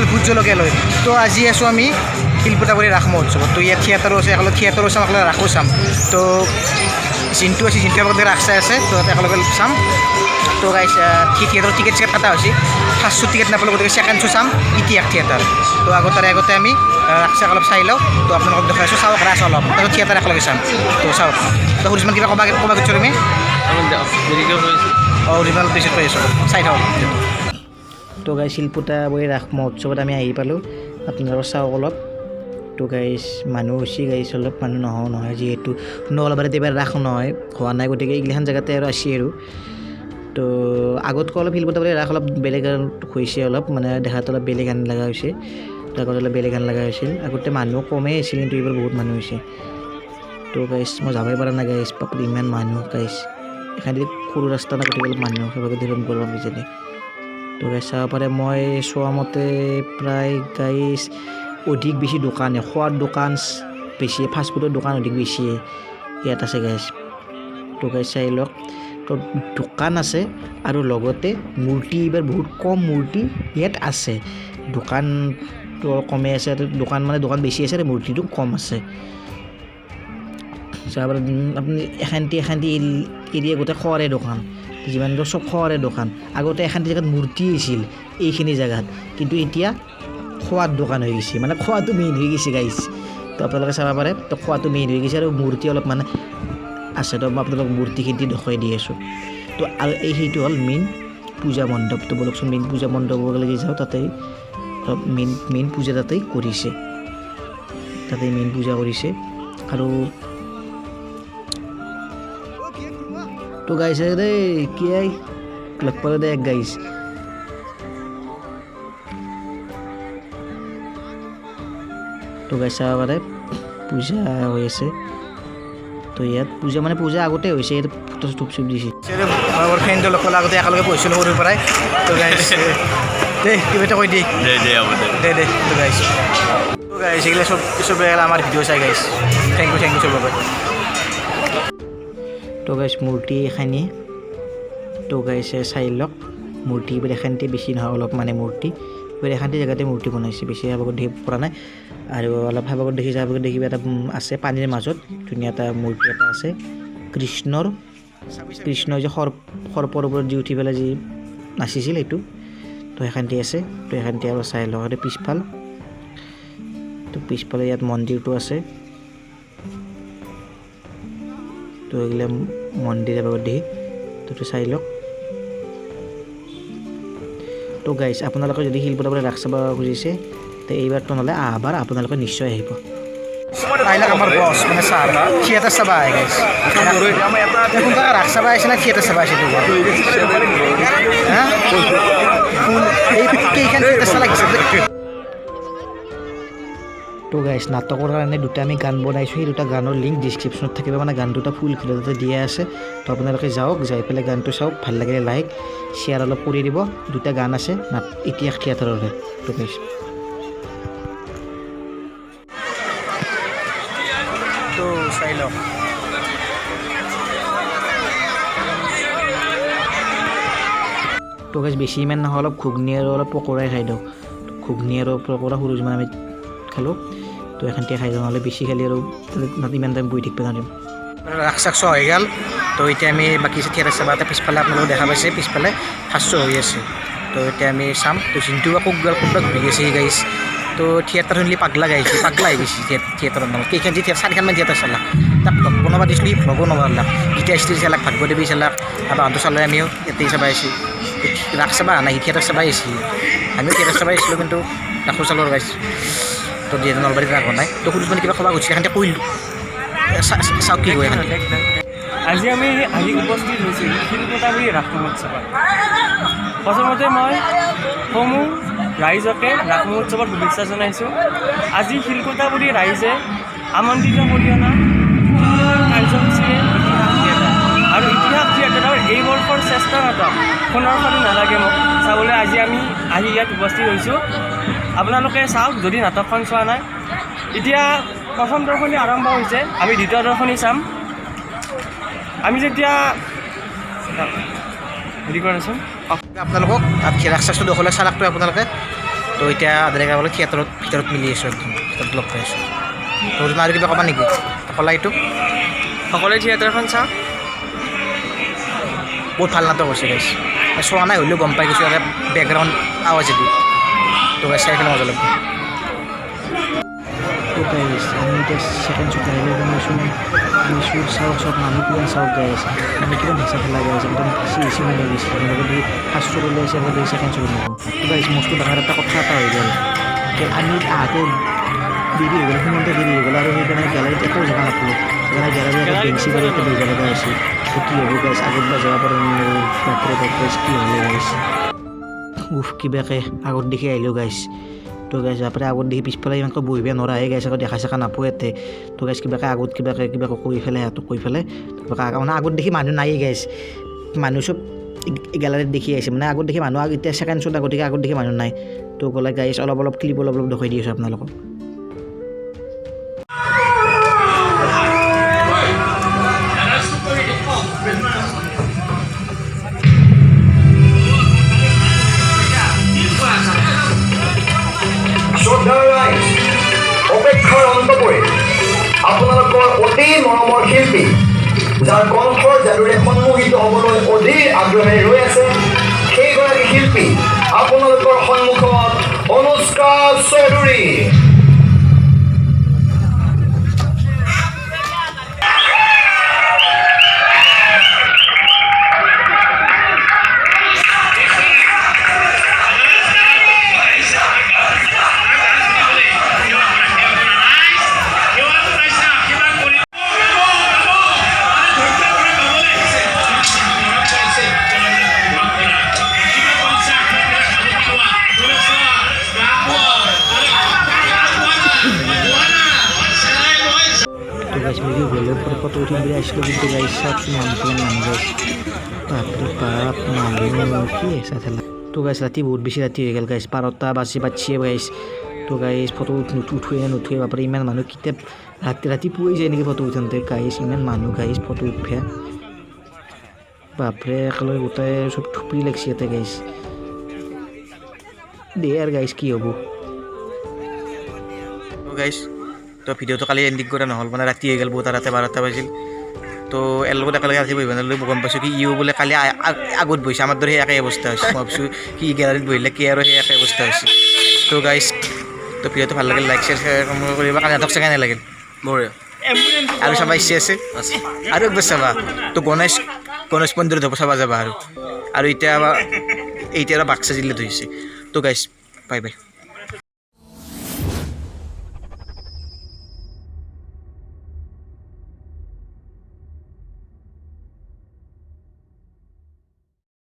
Channel ভূত জলকীয়া লৈ। তো আজি আছোঁ আমি শিলপুতাবৰী ৰাস মহোৎসৱত। তো ইয়াত থিয়েটাৰো আছে, একেলগে থিয়েটাৰো চাম, একেলগে ৰাসো চাম। তো জিন্তু আছে, জিন্তু একেলগে ৰাস চাই আছে, তো একেলগে চাম। তো গাইছ, থিয়েটাৰৰ টিকেট চিকেট কটা হৈছে। ফাৰ্ষ্ট শ্ব' টিকেট নাপালোঁ, গতিকে ছেকেণ্ড শ্ব' চাম ইতিহাস থিয়েটাৰ। তো আগত তাৰে আগতে আমি ৰাস চাক অলপ চাই লওঁ। তো আপোনালোকক দেখাই আছোঁ, চাওক ৰাস অলপ, তাৰপিছত থিয়েটাৰ একেলগে চাম। তো চাওক। তো সুৰিজমান, কিবা ক'বা ক'বা খুজিছোঁ তুমি? অঁ, অৰিজিনেল পিছত কৈ আছোঁ, চাই থাকক। তো গাইছ, শিলপুতাবৰী ৰাস মহোৎসৱত আমি আহি পালোঁ। আপোনালোকে চাওক অলপ। তো গাইছ, মানুহ হৈছে গাইছ, অলপ মানুহ নহওঁ নহয়, যিহেতু নলবাৰীত এইবাৰ ৰাস নহয় হোৱা নাই, গতিকে এইগিলাখন জেগাতে আৰু আছে আৰু। তো আগতকৈ অলপ শিলপুতাবৰী ৰাস অলপ বেলেগ হৈছে, অলপ মানে দেখাত অলপ বেলেগ হেন লগা হৈছে। তো আগত অলপ বেলেগ হেন লগা হৈছিল, আগতে মানুহ কমেই আছিল, কিন্তু এইবাৰ বহুত মানুহ হৈছে। তো গাইছ, মই যাবই পৰা নাই গাইছ, বাপৰে ইমান মানুহ গাইছ। এখানেদি সৰু ৰাস্তা না, গতিকে অলপ মানুহ সেইবাবে ধৰিব কৰিব কিজানি। তো গাইছ, চাব পাৰে, মই চোৱা মতে প্ৰায় গাইছ অধিক বেছি দোকানে, খোৱাৰ দোকান বেছি, ফাষ্টফুডৰ দোকান অধিক বেছি ইয়াত আছে গাইছ। তো গাইছ, চাই লওক। তো দোকান আছে আৰু লগতে মূৰ্তি, এইবাৰ বহুত কম মূৰ্তি ইয়াত আছে। দোকানটো কমেই আছে, দোকান মানে দোকান বেছি আছে আৰু মূৰ্তিটো কম আছে। চাব পাৰে আপুনি, এখানটি এখানটি এৰিয়া গোটেই খোৱাৰে দোকান, যিমান চব খোৱাৰে দোকান। আগতে এখানটি জেগাত মূৰ্তি আছিল এইখিনি জেগাত, কিন্তু এতিয়া খোৱাৰ দোকান হৈ গৈছে, মানে খোৱাটো মেইন হৈ গৈছে গাইছ। তো আপোনালোকে চাব পাৰে, তো খোৱাটো মেইন হৈ গৈছে আৰু মূৰ্তি অলপ মানে আছে। তো মই আপোনালোক মূৰ্তিখিনি দেখুৱাই দি আছোঁ। তো আৰু এই সেইটো হ'ল মেইন পূজা মণ্ডপ। তো ব'লকচোন, মেইন পূজা মণ্ডপলৈকে যাওঁ। তাতে অলপ মেইন মেইন পূজা তাতেই কৰিছে, তাতে মেইন পূজা কৰিছে। আৰু তো গাইছে দেই, কি লগ পালোঁ দে গাইছ। তো গাইছ, চাব পাৰে, পূজা হৈ আছে। তো ইয়াত পূজা মানে পূজা আগতে হৈছে, ইয়াত ফটো ধূপ চুপ দিছে। মোৰ ফ্ৰেণ্ডৰ লগ পালোঁ, আগতে একেলগে পঢ়িছিলোঁ সৰুৰ পৰাই। তো গাইছ, দেই, কিবা এটা কৈ দি। দে দে, হ'ব দে। দে দে। তো গাইছ, এইগিলা চব চবে আমাৰ ভিডিঅ' চাই guys, thank you, thank you চবকে। তো গাইছ, মূৰ্তি এখানি। তো গাইছে, চাই লওক, মূৰ্তি এইবাৰ এখানটি বেছি নহয়, অলপ মানে মূৰ্তি এইবাৰ এখানটি জেগাতে মূৰ্তি বনাইছে, বেছি আগত দেখিব পৰা নাই। আৰু অলপ আগত দেখি যাব দেখিবা, এটা আছে পানীৰ মাজত ধুনীয়া এটা মূৰ্তি এটা আছে কৃষ্ণৰ। কৃষ্ণই যে সৰ্পৰ ওপৰত যি উঠি পেলাই যি নাচিছিল সেইটো। তো সেইখানটি আছে। তো সেইখানটি আৰু চাই লওক। আৰু পিছফাল, তো পিছফালে ইয়াত মন্দিৰটো আছে। তো এইগিলা মন্দিৰ এবাৰ দেখি, তো চাই লওক। তো গাইছ, আপোনালোকে যদি শিলপুতাবৰী ৰাস চাব খুজিছে, তো এইবাৰতো নহ'লে আহবাৰ আপোনালোকে নিশ্চয় আহিব। আহিলাক আমাৰ বছ, মানে ছাৰ, থিয়েটাৰ চাবা আহে গাইছ। কোন ৰাস চাবা আহিছে না থিয়েটাৰ চাবা আহিছে? হা, এই কেইখন থিয়েটাৰ চালা লাগিছে। তো গাইছ, নাটকৰ কাৰণে দুটা আমি গান বনাইছোঁ, সেই দুটা গানৰ লিংক ডিছক্ৰিপশ্যনত থাকিব, মানে গান দুটা ফুল ভিডিঅ'তে দিয়া আছে। তো আপোনালোকে যাওক, যাই পেলাই গানটো চাওক, ভাল লাগিলে লাইক শ্বেয়াৰ অলপ কৰি দিব। দুটা গান আছে নাট ইতিহাস থিয়েটাৰৰে। তো গাইছ, তো চাই লওক। তো গাইছ, বেছি ইমান নহয়, অলপ ঘুগনি আৰু অলপ পকৰাই খাই দিওঁ। ঘুগনি আৰু পকৰা সৰু যিমান আমি খালোঁ, তো এখানটি খাই যাওঁ, নহ'লে বেছি খালি আৰু ইমান টাইম বহি থাকিব নোৱাৰিম। ৰাস চাস চোৱা হৈ গ'ল। তো এতিয়া আমি বাকী থিয়েটাৰ চাবা, এটা পিছফালে আপোনালোকে দেখা পাইছে, পিছফালে ফাৰ্ষ্ট শ্ব' হৈ আছে। তো এতিয়া আমি চাম। তো জিন্তু আকৌ গ'ল, ক'ৰবাত ঘূৰি গৈছে গাইছ। তো থিয়েটাৰ শুনিলে পাগলা গাইছে, পাগলা হৈ গৈছে থিয়েটাৰৰ নামত। কেইখন যি থিয়েটাৰ, চাৰিখনমান থিয়েটাৰ চালাক। তাক ভ্লগ বনাব দিছিলোঁ, সি ভ্লগো নবনালাক। গীতা ষ্ট্ৰী চালাক, ভাগ্যদেৱী চালাক, আৰু আনটো চালে, আমিও ইয়াতে চাব আহিছোঁ। ৰাস চাব অহা নাই, সি থিয়েটাৰ চাব আহিছে। আমিও থিয়েটাৰ চাব আহিছিলোঁ, কিন্তু ৰাসো চালোঁ গাইছ। তো যিহেতু নলবাৰীত ৰাস হোৱা নাই, তো সুধি মানে কিবা ক'ব খুজিছিলে, এখানতে কৈলোঁ, চাওক কি কয় এখানতে। আজি আমি আহি উপস্থিত হৈছোঁ শিলপুতাবৰী ৰাস মহোৎসৱত। প্ৰথমতে মই সমূহ ৰাইজকে ৰাস মহোৎসৱত শুভেচ্ছা জনাইছোঁ। আজি শিলপুতাবৰী ৰাইজে আমন্ত্ৰিত কৰি অনা তিনিখন কাৰ্যসূচীৰে ইতিহাস থিয়েটাৰ আৰু ইতিহাস থিয়েটাৰৰ এই বৰ্ষৰ শ্ৰেষ্ঠ নাটক সোণৰ সাধু নালাগে মোক চাবলৈ আজি আমি আহি ইয়াত উপস্থিত হৈছোঁ। আপোনালোকে চাওক যদি নাটকখন চোৱা নাই। এতিয়া প্ৰথম দৰ্শনী আৰম্ভ হৈছে, আমি দ্বিতীয় দৰ্শনী চাম। আমি যেতিয়া হেৰি কৰাচোন। আপোনালোকক ৰাস চাসটো দখলে চালাকটো আপোনালোকে। তো এতিয়া আধাৰেকা বোলে থিয়েটাৰত ভিতৰত মিলি আছোঁ, একদম ভিতৰত লগ পাই আছোঁ। তো তুমি আৰু কিবা ক'বা নেকি? ক'লা এইটো। সকলোৱে থিয়েটাৰখন চাওক। বহুত ভাল নাটক হৈছে গাইছ। চোৱা নাই হ'লেও গম পাই গৈছোঁ ইয়াতে বেকগ্ৰাউণ্ড আৱাজেদি। তো গাইছ, চাই পেলাই মজা লাগিব। তো গাইছ, আমি এতিয়া ছেকেণ্ড শ্ব'ত আহিলোঁ। সোমাইছোঁ সোমাইছোঁ চাওক চাওক, মানুহ কিমান, চাওক গাইছ, মানে কিমান হেঁচা ঠেলা গাইছ, একদম হেঁচি হেঁচি সোমাই গৈছে। লগতে ফাৰ্ষ্ট শ্ব'ত ওলাইছে, লগতে ছেকেণ্ড শ্ব'ত সোমাব। তো গাইছ, মস্ত ডাঙৰ এটা কথা এটা হৈ গ'ল। আমি আহোঁতে দেৰি হৈ গ'ল, সোমাওঁতে দেৰি হৈ গ'ল আৰু সেইকাৰণে গেলাৰীত একো জেগা নাপালোঁ। সেইকাৰণে গেলাৰী এটা বেঞ্চি কৰি ইয়াতে বহিব লগা হৈছে। তো কি হ'ব গাইছ, আগত বা যাব পাৰিম? বাপৰে বাপ গাইছ, কি হ'লে গাইছ! উফ, কিবাকে আগত দেখি আহিলোঁ গাইছ। তো গাইছ, বাপৰে, আগত দেখি পিছফালে ইমানকৈ বহিব নোৱাৰা গাইছ, আকৌ দেখা চেখা নাপোৱা ইয়াতে। তো গাইছ, কিবাকে আগত কিবাকে কিবাকে কৰি পেলাই, সিহঁতক কৈ পেলাই কিবাকে, মানে আগত দেখি মানুহ নায়েই গাইছ। মানুহ চব গেলাৰীত দেখি আহিছে, মানে আগত দেখি মানুহ এতিয়া ছেকেণ্ড শ্ব'ত, গতিকে আগত দেখি মানুহ নাই। তো গ'লে গাইছ, অলপ অলপ ক্লিপ অলপ অলপ দেখুৱাই দি আছোঁ আপোনালোকক। শ্ৰদ্ধাৰ ৰাইজ, অপেক্ষাৰ অন্ত পৰিল। আপোনালোকৰ অতি মৰমৰ শিল্পী, যাৰ কণ্ঠৰ যাদুৰে সন্মোহিত হ'বলৈ অধীৰ আগ্ৰহেৰে ৰৈ আছে, সেইগৰাকী শিল্পী আপোনালোকৰ সন্মুখত অনুষ্কা চৌধুৰী। তো গাইছ, মেবি গ'লেও ফটো উঠিম বুলি আহিছিলোঁ, কিন্তু গাইছ, চাওকচোন মানুহ কিমান মানুহ গাইছ। বাপৰে বাপ, মানুহ কি হেঁচা ঠেলা! তো গাইছ, ৰাতি বহুত বেছি ৰাতি হৈ গ'ল গাইছ, 12টা বাজি বাজিছে গাইছ। তো গাইছ, ফটো নুঠোৱে নুঠোৱে। বাপৰে, ইমান মানুহ, কেতিয়া ৰাতি ৰাতিপুৱাই যায় নেকি ফটো উঠোঁতে গাইছ? ইমান মানুহ গাইছ ফটো উঠে, বাপৰে, একেলগে গোটাই চব থুপৰি লাগছে ইয়াতে গাইছ। দে আৰু গাইছ, কি হ'ব। তো গাইছ, তো ভিডিঅ'টো কালি এণ্ডিং কৰা নহ'ল, মানে ৰাতি হৈ গ'ল বহুত, ৰাতি 12টা বাজিল। তো এৰ লগত একেলগে ৰাতি বহিব নোৱাৰিলোঁ। গম পাইছোঁ কি ইও বোলে কালি আগত বহিছে, আমাৰ দৰে সেই একেই অৱস্থা হৈছে। মই ভাবিছোঁ কি গেলাৰীত বহিলে কি আৰু সেই একেই অৱস্থা হৈছে। তো গাইছ, তো ভিডিঅ'টো ভাল লাগিল লাইক, শ্বেয়াৰ কৰিবা। কালি নাটক চাই কেনে লাগিল? বঢ়িয়া। আৰু চাবা ইচ্ছা আছে? আছে। আৰু একবাৰ চাবা। তো গণেশ গণেশ মন্দিৰত হ'ব চাবা যাবা আৰু আৰু এতিয়া এতিয়া আৰু বাক্সা জিলাত হৈছে। তো গাইছ, বাই বাই।